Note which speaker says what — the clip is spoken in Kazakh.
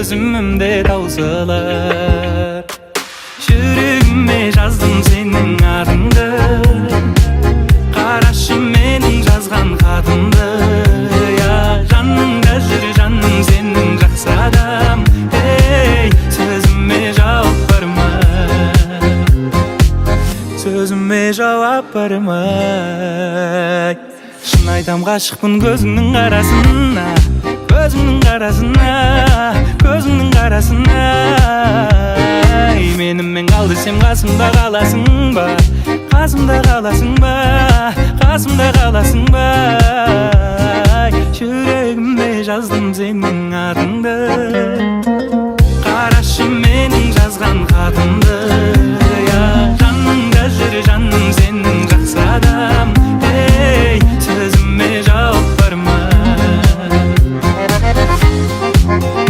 Speaker 1: Төзімім де таусылар. Жүрегіме жаздым сенің атыңды. Қарашы менің жазған хатымды. Я, жаныңда жүр жаным сенің жақсы адам. Ей, сөзіме жауап бар ма? Сөзіме жауап бар ма? Шын айтам, ғашықпын көзіңнің қарасына. Көзіңнің қарасына, көзіңнің қарасына. Ай, менімен қал десем, қасымда қаласың ба? Қасымда қаласың ба? Қасымда қаласың ба? Ай, жүрегіме жаздым сенің атыңды. Қарашы менің жазған хатымды.